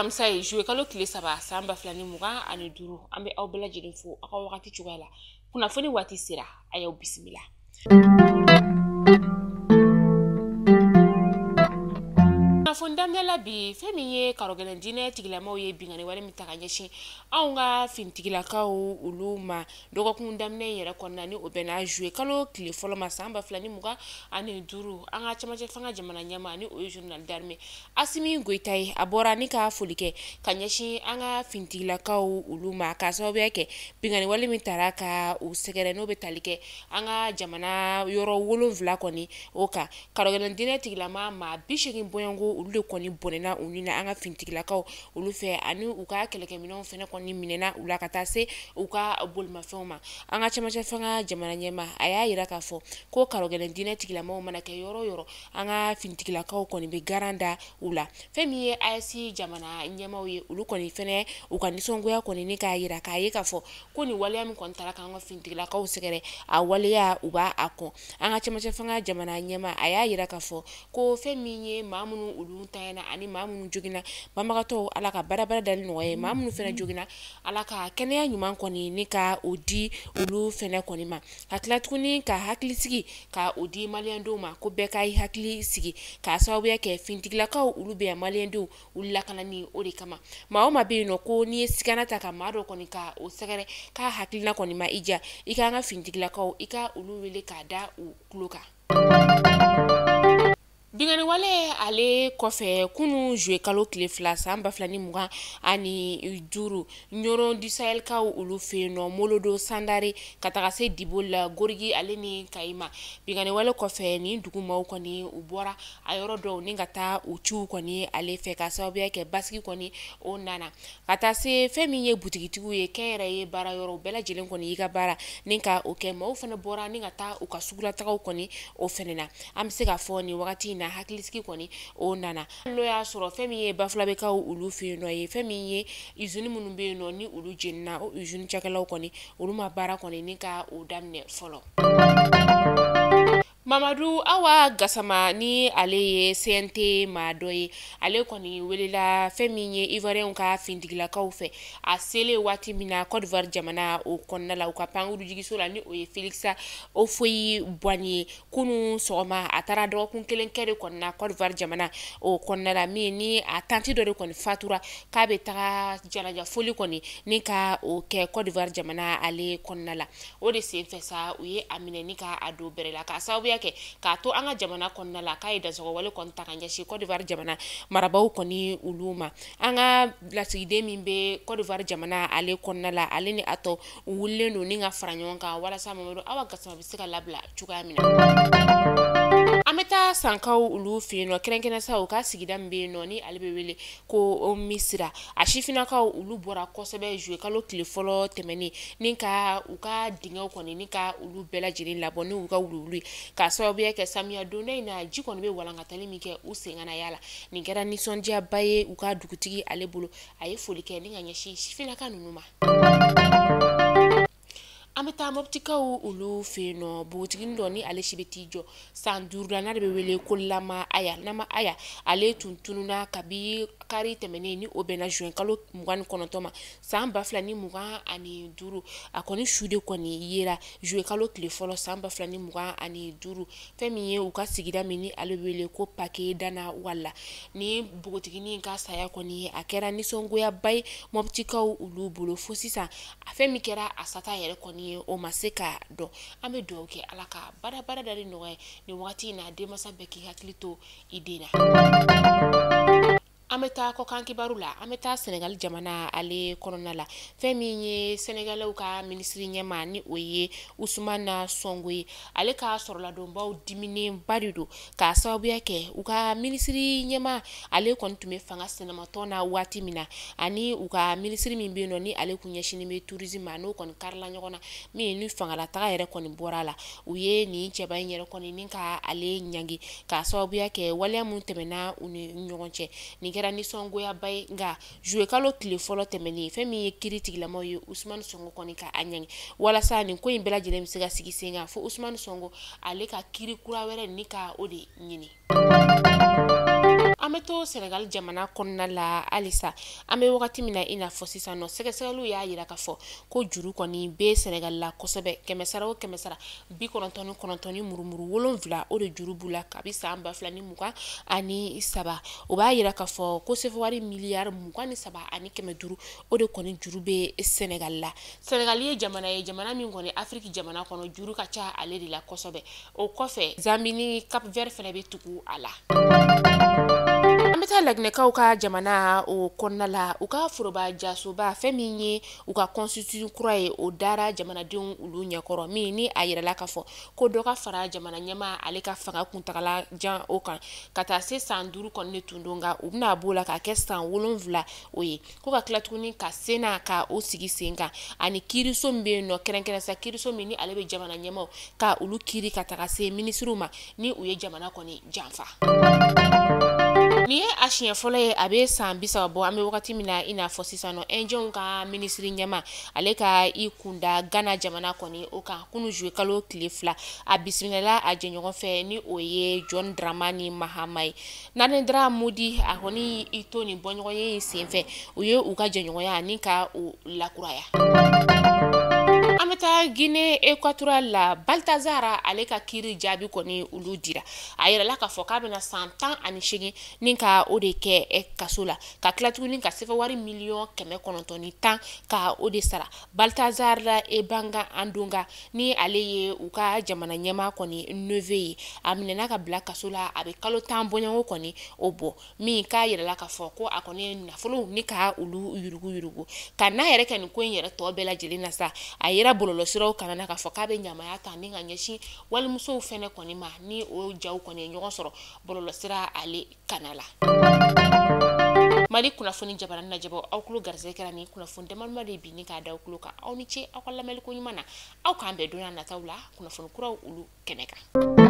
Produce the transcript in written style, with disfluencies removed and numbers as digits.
Alamisa ye juillet kalo tile 3 san 2025. An bɛ aw bɛɛ lajɛlen fo aw ka wagati cogoya la. Kunnafoni waati sera, a y'aw bisimila. Kunnafoni daminɛ la bi, fɛn min ye karɔgɛlɛn diinɛ tigilamaw ye binkanni wale min ta ka ɲɛsin anw ka finitigilakaw olu ma dɔgɔkun daminɛ yɛrɛ kɔnɔna ni o bɛnna juillet kalo tile fɔlɔ ma san 2025. An ka cɛmancɛ fanga jamana ɲɛmaa ni o ye général d'armée Assimi Goïta ye, a bɔra ni ka foli kɛ ka ɲɛsin an ka finitigilakaw olu ma k'a sababuya kɛ binkanni wale min tara ka u sɛgɛrɛ n'o bɛ tali kɛ an ka jamana yɔrɔ 7 kɔni o kan. Karɔgɛlɛn diinɛ tigilama maa 80 bɔɲɔgɔnko olu de kɔni bɔnɛna u ni na an ka finitigilakaw olu fɛ, ani u ka kɛlɛkɛminɛnw fɛnɛ kɔni minɛna u la ka taa se u ka bolimafɛnw ma. An ka cɛmancɛ fanga jamana ɲɛmaa a y'a yira k'a fɔ ko karɔgɛlɛn diinɛ tigilamaw mana kɛ yɔrɔ o yɔrɔ, an ka finitigilakaw kɔni bɛ garan da u la. Fɛn min ye AES jamana ɲɛmaaw ye, olu kɔni fɛnɛ u ka nisɔngoya kɔni ni k'a yira k'a ye k'a fɔ ko nin waleya min kɔni taara k'an ka finitigilakaw sɛgɛrɛ, a waleya u b'a a kɔn. An ka cɛmancɛ fanga jamana ɲɛmaa a y'a yira k'a fɔ ko fɛn min ye maa minnu olu tanyana ani maa minnu joginna, banbagatɔw Ala ka baarabara dali nɔgɔya ye, maa minnu fɛnɛ joginna Ala ka kɛnɛya ɲuman kɔni ni ka o di olu fɛnɛ kɔni ma. Ka tila tuguni ka hakilisigi ka o di maliyɛndenw ma ko bɛɛ ka i hakili sigi k'a sababuya kɛ finitigilakaw olu bɛ yan maliyɛndenw olu lakanani o de kama. Maa o maa bɛ yen nɔ ko n'i ye sigana ta ka maa dɔ kɔni ka o sɛgɛrɛ k'a hakilina kɔni ma i diya, i k'an ka finitigilakaw i ka olu wele k'a da u tulo kan. Binkanni wale ale kɔfɛ kunun juillet kalo tile 2 san 2025, Ɲɔrɔ du Sahelkaw olu fɛ yen nɔ, Molodo Sandare ka taga se Diboli la, Gorigi ale ni Kayi ma. Binkanni wale kɔfɛ nin dugu maaw kɔni u bɔra a yɔrɔ dɔw ni ka taa u ciw kɔni ale fɛ ka sababuya kɛ basigi kɔni o nana. Ka taa se fɛn min ye butigitigiw ye, kɛnyɛrɛye baara yɔrɔ bɛɛ lajɛlen kɔni y'i ka baara ni ka o kɛ. Maaw fana bɔra ni ka taa u ka sugulatagaw kɔni o fɛnɛ na. An bɛ se k'a fɔ nin wagati in na hakilisigi kɔni o nana. N'o y'a sɔrɔ fɛn min ye Bafulabɛkaw olu fɛ yen nɔ ye, fɛn min ye usine minnu bɛ yen nɔ ni olu jenina, o usine cakɛlaw kɔni olu ma baara kɔni ni ka o daminɛ fɔlɔ. Mamadu Awa Gasama ni ale ye CNT maa dɔ ye, ale kɔni welela fɛn min ye Ivoirien ka finitigilakaw fɛ a selen waati min na Côte d'Ivoire jamana o kɔnɔna la, u ka pankuru jigiso la ni o ye Félix Houphouët-Boigny ye. Kunun sɔgɔma a taara dɔgɔkun kelen kɛ de kɔni na Côte d'Ivoire jamana o kɔnɔna la, min ni a tanti dɔ de kɔni fatura k'a bɛ taga janaja foli kɔni ni ka o kɛ Côte d'Ivoire jamana ale kɔnɔna la. O de senfɛ sa u ye a minɛ ni ka a don bɛrɛ la k'a sababuya kɛ k'a to an ka jamana kɔnɔna la k'a ye dansɔgɔwale kɔni ta ka ɲɛsin Côte d'Ivoire jamana marabaaw kɔni olu ma. An ka lasigiden min bɛ Côte d'Ivoire jamana ale kɔnɔna la, ale ni a tɔ u wulilen don ni ka fara ɲɔgɔn kan walasa Mamadu Awa Gasama bɛ se ka labila cogoya min na. An bɛ taa Sankaw olu fɛ yen nɔ, kɛrɛnkɛrɛn sa u ka sigida min bɛ yen nɔ ni ale bɛ wele ko Misira. A sifinnakaw olu bɔra kosɛbɛ juillet kalo tile fɔlɔ tɛmɛnen ni ka u ka dingɛw kɔni ni ka olu bɛɛ lajɛlen labɔ ni u ka wuluwulu ye k'a sababuya kɛ samiya donda in na ji kɔni bɛ walankatali min kɛ u sen kana y'a la. Nin kɛra nisɔndiyaba ye u ka dugutigi ale bolo, a ye foli kɛ ni ka ɲɛsin sifinnaka ninnu ma. An bɛ taa Moptikaw olu fɛ yen nɔ, npogotiginin dɔ ni ale si bɛ t'i jɔ san 5 la n'ale bɛ wele ko Lama Aya. Lama Aya ale tun tununna kabi kari tɛmɛnen ni o bɛnna juin kalo 29 ma san 2025. A kɔni su de kɔni yera juillet kalo tile fɔlɔ san 2025. Fɛn min ye u ka sigida min ni ale bɛ wele ko Pake Dana Wala, ni npogotiginin ka saya kɔni a kɛra nisɔngoyaba ye Moptikaw olu bolo. Fo sisan a fɛn min kɛra a sata yɛrɛ kɔni ye o ma se ka dɔn. An bɛ dugawu kɛ Ala ka baara dali nɔgɔya nin wagati in na, denmansa bɛɛ k'i hakili to i den na. An bɛ taa kɔkan kibaru la, an bɛ taa Senegal jamana ale kɔnɔna la. Fɛn min ye Senegalɛw ka minisiri ɲɛmaa ni o ye Ousmane Sonko ye, ale ka sɔrɔladonbaw diminenba de don k'a sababuya kɛ u ka minisiri ɲɛmaa ale kɔni tun bɛ fanga sinamatɔn na waati min na, ani u ka minisiri min bɛ yen nɔ ni ale kun ɲɛsinnen bɛ tourisme ma, n'o kɔni karila ɲɔgɔn na min ni fangalataga yɛrɛ kɔni bɔra a la. U ye nin cɛba in yɛrɛ kɔni ni ka ale ɲangi k'a sababuya kɛ waleya min tɛmɛna u ni ɲɔgɔn cɛ. Nin kɛra nisɔngoyaba ye, nka juillet kalo tile fɔlɔ tɛmɛnen fɛn min ye kiiri tigilamaw ye Ousmane Sonko kɔni ka a ɲangi walasa nin ko in bɛɛ lajɛlen bɛ se ka sigi sen kan, fo Ousmane Sonko ale ka kiiri kura wɛrɛ ni ka o de ɲini. An An bɛ to Senegal jamana kɔnɔna la halisa. An bɛ wagati min na i n'a fɔ sisan nɔ, sɛgɛsɛgɛliw y'a jira k'a fɔ ko juru kɔni bɛ Senegal la kosɛbɛ. Kɛmɛ o kɛmɛ sara 99 ni murumuru 7, o de juru b'u la kabi san 2023. O b'a jira k'a fɔ ko sefawari miliyari 23 ni 500, o de kɔni juru bɛ Senegal la. Senegal ye jamana ye, jamana min kɔni Afiriki jamana kɔnɔ, juru ka ca ale de la kosɛbɛ. O kɔfɛ, Zambie ni Cap Vert fana bɛ tugu a la. An bɛ taa Laginɛkaw ka jamana o kɔnɔna la. U ka foroba jasoba, fɛn min ye u ka constitution kura ye, o dara jamanadenw olu ɲɛkɔrɔ, min ni a yirala k'a fɔ ko dɔ ka fara jamana ɲɛmaa ale ka fanga kuntagala jan o kan ka taa se san 5 kɔni de tun don, nka u bɛna b'o la k'a kɛ san 7 o ye, ko ka tila tuguni ka sen na ka o sigi sen kan, ani kiiriso min bɛ yen nɔ kɛrɛnkɛrɛn sa, kiiriso min ni ale bɛ jamana ɲɛmaaw ka olu kiiri ka taga se minisiriw ma ni u ye jamana kɔni janfa. Nin ye a siɲɛ fɔlɔ ye a bɛ san 30 bɔ, an bɛ wagati min na i n'a fɔ sisan nɔ, Ɛnjɛnw ka minisiri ɲɛma ale ka i kunda Gana jamana kɔni o kan kunun juillet kalo tile 2. A bisimilala a jɛɲɔgɔn fɛ ni o ye John Dramani Mahama ye. Narendra Modi, a kɔni i to nin bɔɲɔgɔn in senfɛ, u ye u ka jɛɲɔgɔnya ni ka o lakuraya. An bɛ taa Guinée équatoriale la. Baltazar ale ka kiiri jaabi kɔni olu dira. A yirala k'a fɔ k'a bɛna san 18 ni ka o de kɛ kaso la, ka tila tuguni ka sefa wari miliyɔn 910 ka o de sara. Baltazar Ebanga Andonga, ni ale ye u ka jamana ɲɛmaa kɔni neveu ye, a minɛna ka bila kaso la, a bɛ kalo 10 bɔɲɔgɔn kɔni o bɔ, min k'a yirala k'a fɔ ko a kɔni ye nafolo ni ka olu yurugu yurugu ka n'a yɛrɛ kɛ nin ko in yɛrɛ tɔ bɛɛ lajɛlen na sa. A yera bɔlɔlɔsiraw kana na k'a fɔ k'a bɛ ɲamaya ta ni ka ɲɛsin walimusow fɛnɛ kɔni ma, ni o jaw kɔni ye ɲɔgɔn sɔrɔ bɔlɔlɔsira ale kana la. Mali kunnafoni jabarani lajɛbɔ, aw tulo garisɛgɛ kɛra ni kunnafoni damadama de bi ni k'a da aw tulo kan. Aw ni ce aw ka lamɛnliko ɲuman na. Aw k'an bɛn don nataw la kunnafoni kuraw olu kɛnɛ kan.